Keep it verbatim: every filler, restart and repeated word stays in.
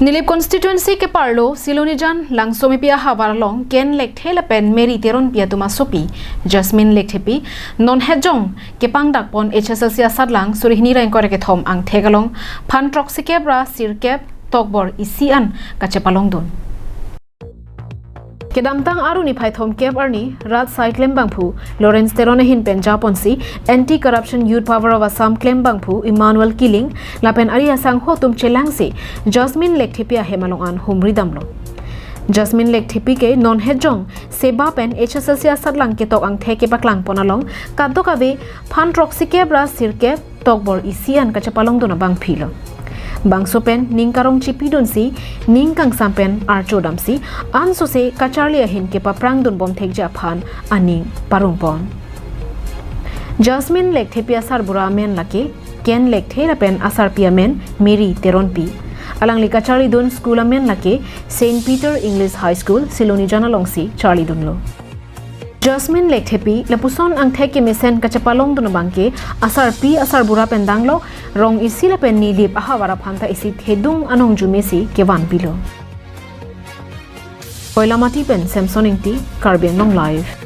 Nilip constituency keparlo Silonijan Langsomepi ahavar along Ken Lekthe lapen Mary Teronpi atum asopi Jasmine Lekthepi non hetjong kepangdakpon H S L C asatlang suri hini ra ingkoi ra kethom angthek along phan throksi kep ra sirkep tokbor isi an kachepalongdun. Kedamtang Aru niphai thomkep arni rat asai klembangphu Lawrence Teron ahin pen japonsi Anti Corruption Youth Power of Assam klembangphu Emmanuel Killing lapen ari asangho atum chelangsi Jasmine Lekthepi ahem along an humri damlo. Jasmine Lekthepi ke non hetjong SEBA pen H S L C asatlang ketok angthek kepaklangpon along kadokave phan throksi kep ra sirkep tokbor isi an kachepalongdun abangphilo. Bangso pen ning karong chipidunsi ning kangsam pen archo damsi ansose kacharli ahin kepaprangdunbom thekji aphan aning parongpon. Jasmine Lekthepi asarbura amen lake Ken Lekthe lapen asarpi amen Mary Teronpi. Alangli kacharlidun school amen lake Saint Peter English High School, Silonijan alongsi charlidunlo. Jasmine Lekthepi lapuson angthek kemesen kachepalongdun abangke asarpi asarbura pen danglo, rong isi lapen Nilip ahavar aphanta isi thedung anong jumesi kevanpilo. Koilamati pen Samson Ingti, Karbi Anglong Live.